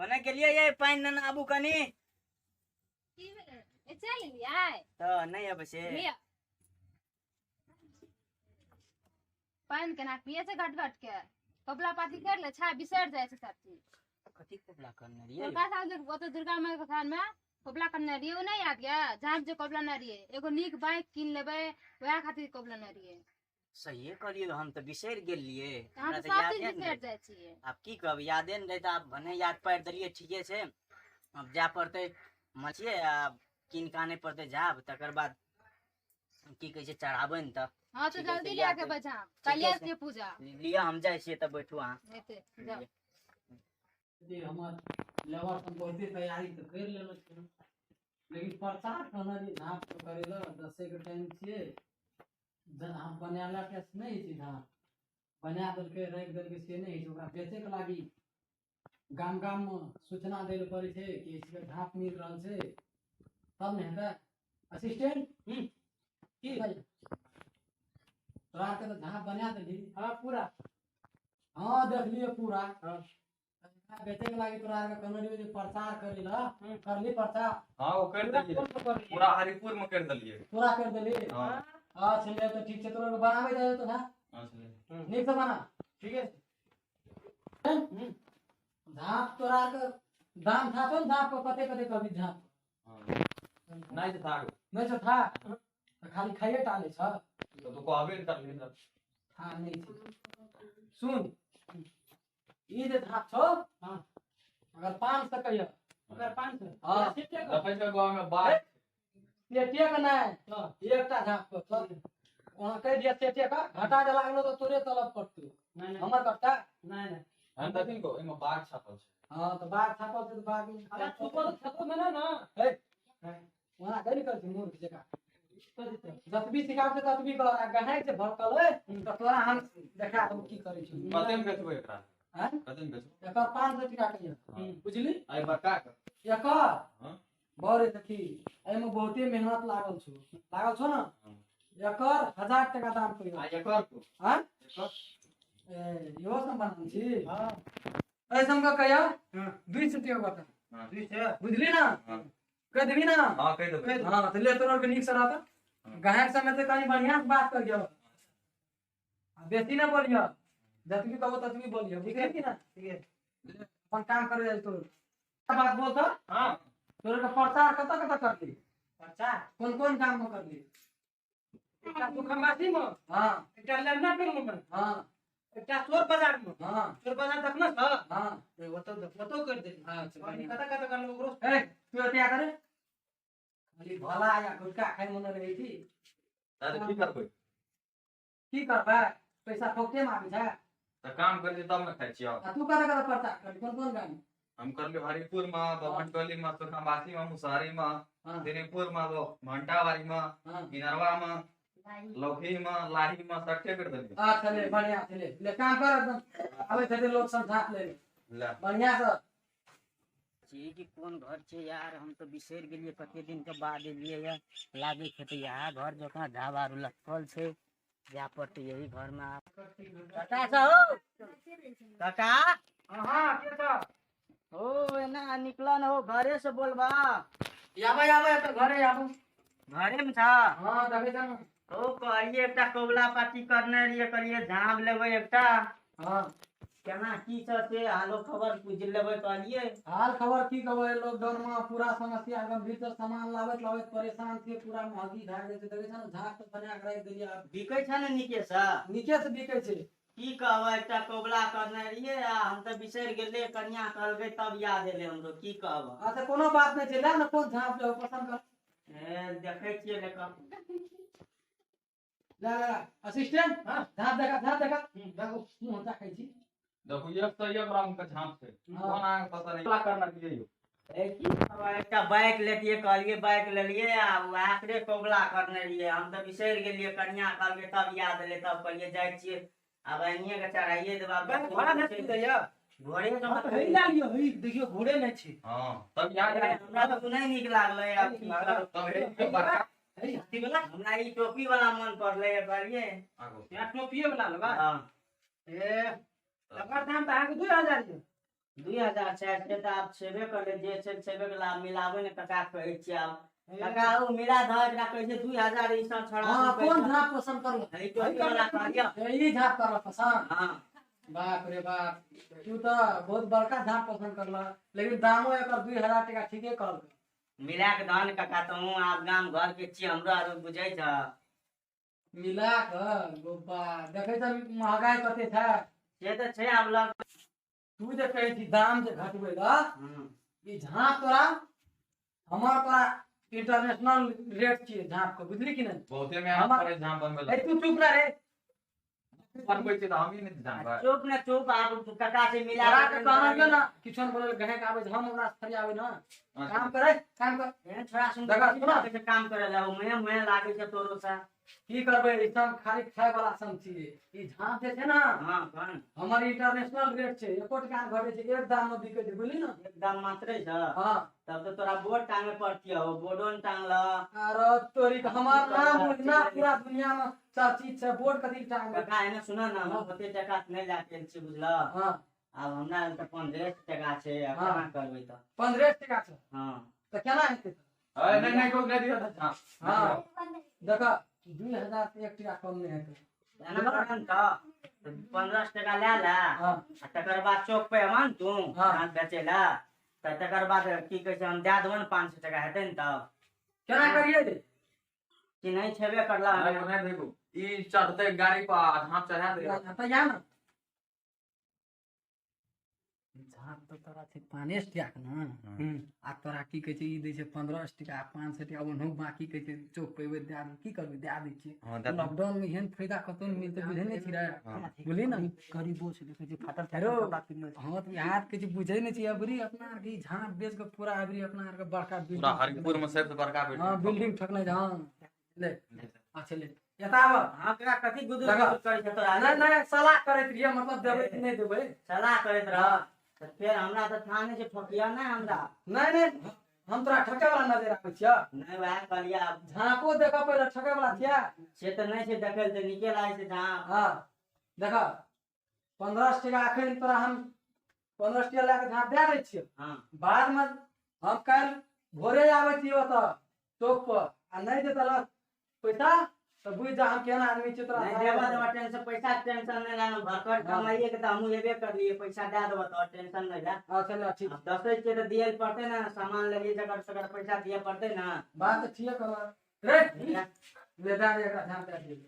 कोने गेलियै ये पानि नेने आबू कनी। की भेलै? ए चलि एलियै? तऽ नहि अबै से। लिअ। पानि केना पियै छै घट घट के? कपड़ा पाती कर ले छै, बिसरि जाइ छै सब चीज। कथी कपड़ा करने रहियै? हुनका साल जे ओतऽ दुर्गा माय के थान में कपड़ा करने रहियै, ओ नहि याद यऽ? जहाँ जे कपड़ा ने रहियै, एगो नीक बाइक कीन लेबै, वएह खातिर कपड़ा ने रहियै। सहिए कहलियै, हम तऽ बिसरि गेलियै। अहाँ हमरा तऽ तऽ सब चीज यादे नहि बिसरि रहै। जाइ छियै। आब की कहब, यादे नहि रहै तऽ आब भने याद पारि देलियै, ठीके छै। आब जाय पड़तै मछिए आब कीन कऽ आनै पड़तै जायब, तकर बाद की कहै छै चढ़ाबै ने तऽ। हँ तऽ ठीके छै, जल्दी लए याद के अइ। बजाम, ठीके काल्हि छै। छियै पूजा। लिअ, हम जाइ छियै तऽ बैठू अहाँ। हेतै, जाउ। जे हमर लेबर सब बहुते तैयारी तऽ करि लेने छै, लेकिन प्रचार कहने रहियै झाँप के करै लए। 10 के टाइम छियै, झाँप बनेला के नहि होइ छै। झाँप बना देलकै, राखि देलकै, से नहि होइ छै। ओकरा बेचैके लागी गाम गाममे सूचना दै लए पड़ै छै कि एहि झाँप मिल रहल छै, तब ने हेतै। असिस्टेंट की तोरा आरके तऽ झाँप बना देलही? हाँ, पूरा। हाँ, देखलियै पूरा। हाँ। बेचैके लागी तोरा आरके कहने रहियै जे प्रचार करै लए, करली प्रचार? हाँ, ओ कर पूरा देलियै। कोन पर करलियै? पूरा हरिपुर में कर देलियै। पूरा कर देली? हाँ। अच्छा, ले तऽ ठीक छै, तोरा आरके बनाबै जाइ तऽ झाँप। हाँ, छलै। नीक से बना। ठीक है। झाँप तोरा आरके दाम था ने? झाँप के कते कते कहबी झाँप? हाँ। नहि छै थाक। नहि छौ था तऽ खाली खाइए टा लै छ। तऽ तू कहबे ने करलिही तऽ। था नहि छै। सुन, ई जे झाँप छौ, हाँ। अगर 500 कहियो। ओकर 500? हाँ। सेटे के? देखै छै गाँव में बाघ। सेटे के नहि। हाँ। एकटा झाँप के चल वहाँ कहि दिया, सेटे के घाटा जे लागलो तऽ तोरे तलब पड़तौ। नहि नहि। हमर कट्टा। नहि नहि। हम देखिन को एहिमे बाघ छापल छै। हाँ, तऽ बाघ छापल छै तऽ बाघ। अरे, छुपल छतो में ना। वहाँ कहि निकल छै मूर्ख जकाँ। कथी? जतबी सिखाबै छै ततबी कर, आ गहाइ छै भड़कल अइ तऽ तोरा हम देखा देबौ की करै छी। कते में बेचबै एकरा? आँय? कते में बेचबै? एकर 500 टका कहियो। हाँ। बुझली? एहि बड़का के? एकर। हाँ। बड़े देखी, एहिमे बहुते मेहनत लागल छौ, लागल छौ ने? हाँ। एकर 1000 टका दाम कहियो। आ एकर को? आँय? एकर? ए, इहो सब बनान छी? हाँ। एहि सबके कहियो। हाँ। 200 टका बता। हाँ। 200। बुझली ने? हाँ। कहि देबही ने? हाँ, कहि देबै। हाँ, तऽ ले, तोरा आरके नीक से रहत। हाँ। गाहक सब एतै, कनि बढ़िआँ से बात करियो आ बेसी नहि बोलियो, जतबी कहबो ततबी बोलियो, बुझलियै कि ना? ठीक है। अपन काम करे जाइ तोर बात बोल तऽ। हाँ। तोरा के प्रचार कतऽ कतऽ करली? प्रचार? कोन कोन काम में करली? एकटा सुखमवासी में। हाँ। एकटा लेमना टोल में। हाँ। एकटा चोर बाजार में। हाँ। चोर बाजार देखना छ? हाँ। ओतौ ओतौ कर देली। अच्छा, कतऽ बढ़िआँ। कतऽ करलौ ओकरो? ए, तू एते करे खाली भला या गुटखा खाइ मन रहै छी। दादी, की करबै? की करबै? पैसा फोकटे में आबै छै? तऽ काम करै छियै तब ने खाइ छियै। आ तू कतऽ कतऽ प्रचार करली, कोन कोन गाम? हम करलियै हरिपुर में, बभनटोली में, सुखमवासी में, मुसहरी में, हाँ। श्रीपुर में, भंटाबाड़ी में, हाँ। इनरवा में, लौकी में, लाही में, सट्टे कर देलियै। अच्छा, ले, बढ़िया छै, ले ले, काम कर एकदम। आबै छै लोक सब झाँप ले। ले। बढ़िया से। छी कि कोन घर छै यार, हम तऽ बिसरि गेलियै, कते दिन के बाद एलियै ये। लागै छै तऽ इएह घर जकाँ झाब आर लटकल छै, जाय पड़तै यही घर में आब। काका सब हो, काका। हाँ, के छ? हो, एना निकल न हो, घरे से बोलबा। आबै आबै, तऽ घरे आबू। घरे में छ? हाँ, देखै छ ने। हो, कहलियै एकटा कबुला पाती करने रहियै, कहलियै झाँप लेबै एकटा। हाँ। केना की छ से हालो खबर पूछि लेबै कहलियै। हाल खबर की कहबै, लॉकडाउन में पूरा समस्या गंभीर छै। सामान लाबैत लाबैत परेशान छियै, पूरा महगी भए गेल छै। देखै छ ने, झाँप तऽ बना के राखि देलियै आब। बिकै छ ने नीके से? नीके से बिकै छै। की कहबै, एकटा कबुला करने रहियै आ हम तऽ बिसरि गेलियै, कनिया कहलकै तब याद एलै हमरो, की कहब। अच्छा, कोनो बात नहि छै, ले ने, कोन झाँप लेबै, पसंद कर। ए, देखै छियै लेकर। ले ले, असिस्टेंट। हाँ। झाँप देखा, झाँप देखा, देखो, मुँह देखै छी। देखू, एक से एक रंग के झाँप छै। हाँ। कोन अहाँके पसंद है करना दियै यौ? ए, की कहबै, एकटा बाइक लेतियै कहलियै, बाइक लेलियै आ उएह कबुला करने रहियै, हम तऽ बिसरि गेलियै, कनिया कहलकै तब याद एलै, तब कहलियै जाइ छियै आब आनिये के चढ़ाइए देब आब। बाइक घोड़ा नहि दैया? घोड़े के। हाँ, तऽ हे लए लियौ, हे देखियौ, घोड़े नहि छै। हाँ, तब याद आयल। हमरा तऽ नहि नीक लागलै, आब की करब। तब हे ई बड़का। हे हाथी वाला। हमरा ई टोपी वाला मन पड़लै कहलियै। आगू। यहाँ टोपिए वाला लेबै? हाँ। ए, तकर दाम तऽ अहाँके 2000 यऽ। 2000 छै से तऽ आब छेबे करलै, जे छै छेबे करलै। आब मिलाबै ने काका कहै छियै आब काका ओ मिला धऽ एकरा कहै छै 2000 ई सब छोड़ा। हाँ, कोन झाँप पसंद करल? है टोपी वाला कहलियौ। ई झाँप करल पसंद? हाँ। बाप रे बाप, तू तऽ बहुत बड़का झाँप पसंद करल, लेकिन दामो एकर 2000 टका ठीके कहलकै। मिला के धन काका, तहूँ आब गाम घर के छियै, हमरो आरो बुझै छ। मिला कऽ गोबा देखै छ महगाई कते छै। से तऽ छै आब लग। तू जे कहै छी दाम जे घटबै लए, ई झाँप तोरा हमर तोरा इंटरनेशनल रेट छियै झाँप के, बुझली कि नहि? बहुते मेहनत करै झाँप बनबै ए लए। तू चुप रह रे। बनबै छै तऽ हमही नहि जानबै। चुप ने चुप, आब काका से मिला तोरा के कहलियौ ना किछो ने बोलल, गहक आबै छै हम हमरा से फरियाबै ना। काम करे, काम कर। एहन छोड़ा सुन देखा, सुना। कैसे काम करे ला मुहे मुहे लागे छै तोरो से। की करबै, ई सब खाली खाय वाला सब छियै। ई झाँप जे छै ना, हाँ कौन हमर इंटरनेशनल रेट छै, एको टका नहि घटै छै, एक दाम मे बिकै छै, बुझली ना? एक दाम मात्रे छ। हाँ। तब तो तोरा बोर्ड टांगे पड़तियो, बोर्डो न टांगल। अरे तोरी के हमर नाम ना पूरा दुनिया में चर्चित छै, बोर्ड कथी टांगबै? काका एने सुन ना, हम ओते टका नहि लए के छी बुझल। हाँ। आब हमरा लग तऽ 15 टका छै, आब हाँ। केना करबै तऽ? 15 टका छै। हाँ। तऽ केना हेतै? अरे नहि नहि कोइ नहि दिअ तऽ झाँप। हाँ देख, 2000 से 1 टका कम नहि हेतै। एना करन तऽ 15 टका लए ले। हाँ। आ तकर बाद चौक पे अबन तू। हाँ। धान बेचै लए, तऽ तकर बाद की कहै छै हम दए देबो ने, 500 टका हेतै ने तब। केना करियै रे? कि नहि छेबे करला। नहि नहि देखू, ई चढ़तै गाड़ी पर आ झाँप चढ़ा दे। तऽ या ने झाँप तऽ तोरा छै 5 टका के ने, आ तोरा की कहै छै ई दै छै 15 टका, 500 टका ओनहु बाकी कहै छै चौक पे एबै दए देबै। की करबै, दए दै छियै। हाँ, दए दे। लॉकडाउन में एहन फायदा कतौ नहि मिलतै, बुझै नहि छी रे? हाँ। बुझली ने? गरीबो छै, देखै छै फाटल हेरो। फाटल कपड़ा किनने छै। हाँ तऽ यहाँ के छै बुझै नहि छी, अबरी अपना आरके ई झाँप बेच के पूरा अबरी अपना आरके बड़का पूरा बिल्डिंग हरिपुर में सबसे बड़का हाँ बिल्डिंग। बिल्डिंग ठकने छै। हाँ ले, अच्छा ले एतऽ आबऽ। हाँ काका, कथी गुदुर देखा। गुदुर करै छै तोरा? नहि नहि, सलाह करैत रहियै, मतलब देबै कि नहि देबै। सलाह करैत रह तऽ फेर हमरा तऽ थाह नहि छै, ठकिया नहि हमरा। नहि नहि, हम तोरा ठकै वाला नजर आबै छियै? नहि, वएह कहलियै आब। झाँपो देखऽ पहिले, ठकै वाला छियै? से तऽ नहि छै, देखै लए तऽ नीके लागै छै झाँप। हाँ देख, 15 टका अखन तोरा हम 15 टका लए कऽ झाँप दए दै छियौ। हाँ। बादमे हम काल्हि भोरे आबै छियै ओतऽ चौक पर, आ नहि देतलक पैसा तऽ बुझि जा हम केहन आदमी छियै तोरा। नहि देबऽ देबऽ, टेंशन पैसा के टेंशन नहि लेना, भरकर कमाइए के तऽ हमहूँ एबे करलियै, पैसा दए देबऽ तऽ टेंशन नहि ले। अच्छा ले, ठीक। आब दसै छियै तऽ दिअ पड़तै ने, सामान लेलियै जकर तकर पैसा दिअ पड़तै ने। बात तऽ ठीके कहलऽ रे। ले दए दे एकरा, झाँप दए दियै।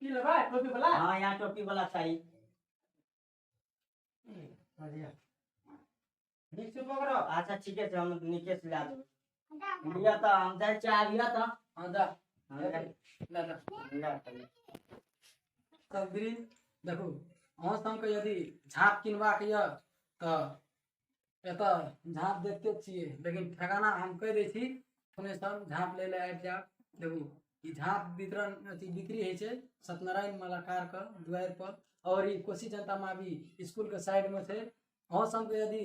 की लेबै, टोपी वाला? हाँ, यहाँ टोपी वाला चाही। नीक से पकड़ो। अच्छा ठीके छै, हम नीके से लए देबै, लिअ तऽ हम जाइ छियै, आबियऽ तऽ। हाँ जा। हाँ, ले जा। लए तऽ। तब ब्रिज देखू, अहाँ सबके यदि झाँप किनबाक यऽ तऽ एतऽ झाँप देखते छियै, लेकिन ठेकाना हम कहि दै छी, अपने सब झाँप लै लए आबि जायब। देखू ई झाँप वितरण अथी बिक्री होइ छै सत्यनारायण मलाकारके दुआरि पर, और ई कोशी जनता मावी स्कूल के साइड में छै। अहाँ सबके यदि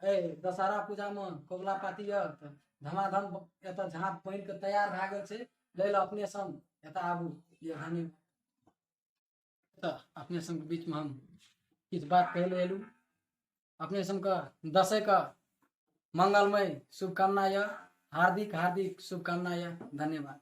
एहि दशहरा पूजामे कबुला पाती यऽ तऽ धमाधम एतऽ झाँप बनि कऽ तैयार भए गेल छै, लै लए अपने सब एतऽ आबू। ये हानि तऽ अपने सबके बीचमे हम किछु बात कहै लए एलहुँ। अपने सबके दशैके मंगलमय शुभकामना यऽ, हार्दिक हार्दिक शुभकामना यऽ। धन्यवाद।